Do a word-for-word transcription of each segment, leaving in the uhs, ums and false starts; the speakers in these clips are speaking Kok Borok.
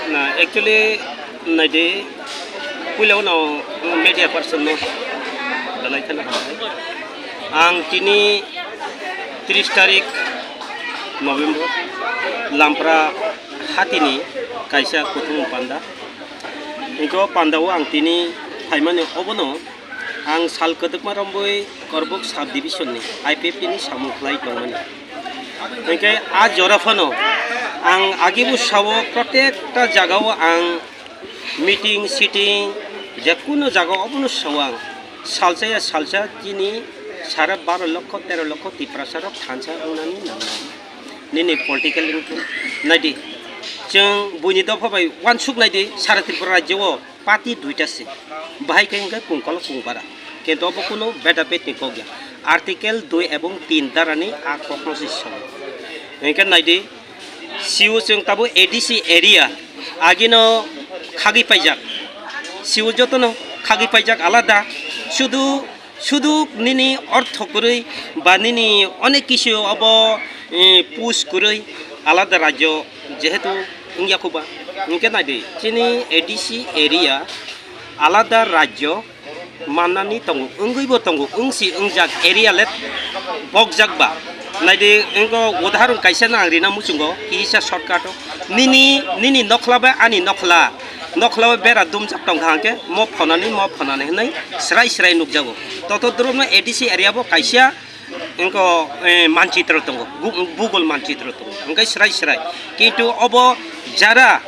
Na, actually, naidi, puila uno media person no belai kheno hambai. Ang tini tris tarik November, Lampra hatini kaisa kuthung panda. Iko pandao ang tini phaimani obono ang sal kwdwkma romboi Korbuk sub division ni I P F T ni samung khlai tongmani. Hinkhe a jora phano ang agibo sao protekta jagao ang meeting, sitting, jekunu jaga obono sao ang. Salsa ya salsa chini sara baro lokho, tero lokho Tiprasa rok thansa wngnani nangnai. Nini political income naidi. Chwng buini dopha bai uansuk naidi, sara Tripura rajyo o party duita se. Bahai khe hinkhe kungkolo kungbara. Kintu obo kunu bedabed ni kok ya. Article dui ebong tin dara ni a kok no se sao. Hinkhe naidi, C O chwng tabuk A D C area agino khagwi paijak. C O jotono khagwi paijak alada. Sudu, sudu nini ortho kwrwi ba nini onek kisu obo, eh, push kwrwi alada rajyo jehetu wngya khuba. Hinkhe naidi, chini A D C area alada rajyo mannani tongo, wngwibo tongo, wngsi wngjak area le bokjak ba. Naidi, wngkho udaharon kaisa no ang rina muchungo, kisa shortcut o. Nini, nini nokhla bai ani nokhla, nokhla bai bera dumjak tongkha hwnkhe, mo phonani, mo phonani hwnwi srai srai nukjago. Toto drop no A D C area bo kaisa, wngkho, eh, manchitro tongo, Gu-, Google manchitro tongo, hwnkhe srai srai. Kintu obo jara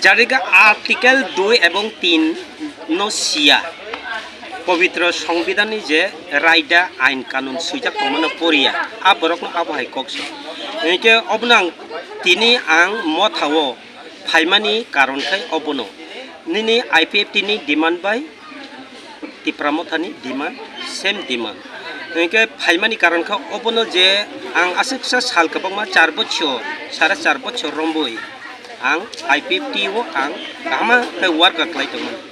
Jariga Article dui ebong tin no siya. Pobitro Songbidan ni je raida ain kanun swijak tongmano poriya, a borok no abo hai kok sa. Hinkhe obono ang tini ang motha o phaimani karon khai obono nini I P F T ni demand bai Tipra Mothani demand, same demand. Hinkhe phaimani karon kha obono je ang aswksa sal kwbangma char bochor, sare char bochor romboi ang I P F T o ang kahama khe work khlai tongmani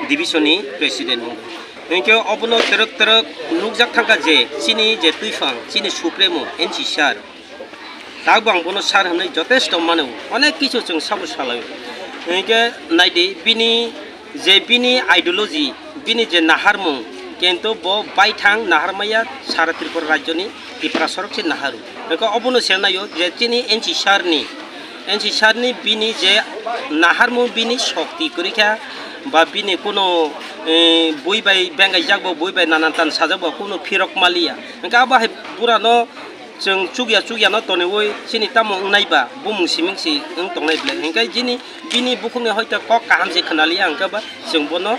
division ni president wngwi. Hinkhe obono twrwk twrwk nukjak thangkha je chini je twiphang, chini supremo N C sir, Tabuk ang bono sir hwnwi jotesto mano, onek kichu chwng sabo salaio. Hinkhe naidi, bini je bini ideology, bini je naharmung, kintu bo baithang naharmaya sara Tripura rajyoni Tiprasa rok se naharu. Hinkhe obono se naio je chini N C sir ni, N C sir ni bini je naharmung, bini shokti kwrwi kha, ba bini kuno, eh, bui bai bengaijak bo, bui bai nanan tan sajak bo, kuno phirok maliya. Hinkhe abo hai burano Chwng chukya chukya no toniwi chini tamo wngnai ba bumung siming si wng tongnai belai. Hinkhe jini bini bukhukni hoito kok kaham se khwnaliya, hinkhe ba chwng bono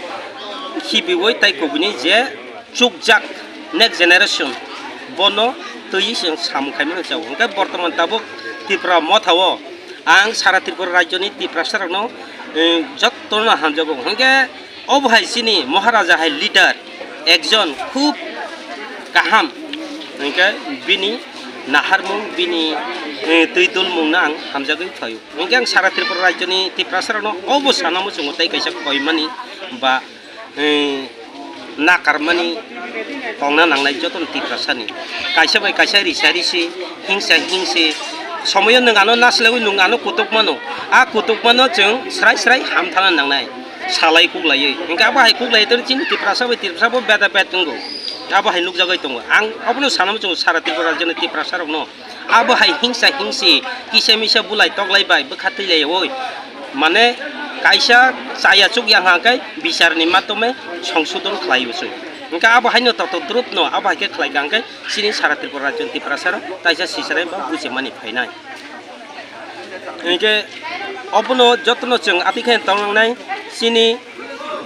khibiwi tai kubuni je chukjak next generation bono twiwi chwng samung khaimano chao. Hinkhe bortoman tabuk Tripura motha o ang sara Tripura rajyoni Tiprasa rokno, eh, jottono hamjago. Hinkhe Obo hai chini Maharaja hai leader ekjon khub kaham, hinkhe bini naharmung, bini, eh, twi dulmung no ang hamjagwi phaio. Hinkhe ang sara Tripura rajyoni Tiprasa rokno obo sana muchungo tei kaisa koimani ba, eh, nakarmani tongna nangnai jotono Tiprasani. Kaisa bai kaisa risa risi, hingsa hingsi, somoyo nwng ano nasilaiwi nwng ano kutuk mano. A kutuk mano chwng srai srai hamthana nangnai. Salai kuklaiwi. Hinkhe abo hai kuklai tongwi chini Tiprasa bai Tiprasa bo beda bet wngo. Abo hai nukjagwi tongo. Ang abono sana muchungo sara Tripura rajyoni Tiprasa rokno. Abo hai hingsa hingsi, kisa misa bulai toklai bai bwkha twilaiwi. Mane kaisa chaya chukya hwnkhe bicharni matome songsodon khlaiwi chwng. Hinkhe abo haino toto drupno abo hai khe khlaikha hwnkhe chini sara Tripura rajyoni Tiprasa rok taisa sisarai ba bujimani phainai. Hinkhe obono jotono chwng atwi khe tongnai chini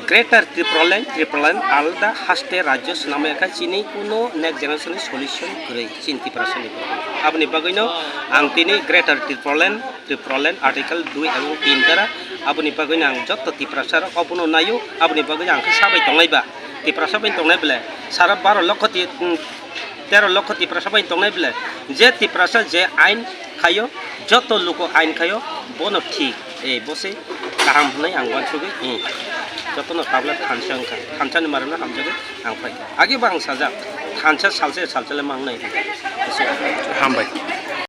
Greater Tipraland, Tipraland alada haste rajyo swnamya kha chini kuno next generation ni solution kwrwi chini Tiprasani bagwi. Aboni bagwino ang tini Greater Tipraland, Tipraland Article dui ebong tin dara aboni bagwino ang joto Tiprasa rok obono naio, aboni bagwino ang khe sabai tongnai ba, Tiprasa bai tongnai bele sara baro lokho ti, tero lokho Tiprasa bai tongnai bele, je Tiprasa je ain khaio, joto luku ain khaio, bono thik, eh, bo se kaham hwnwi ang uansugwi, hmm, jotono tablet thansa wngkha, thansani marwino hamjagwi ang phaikha. Age bo ang sajak, thansa salsa salsa le mangnai. Hambai.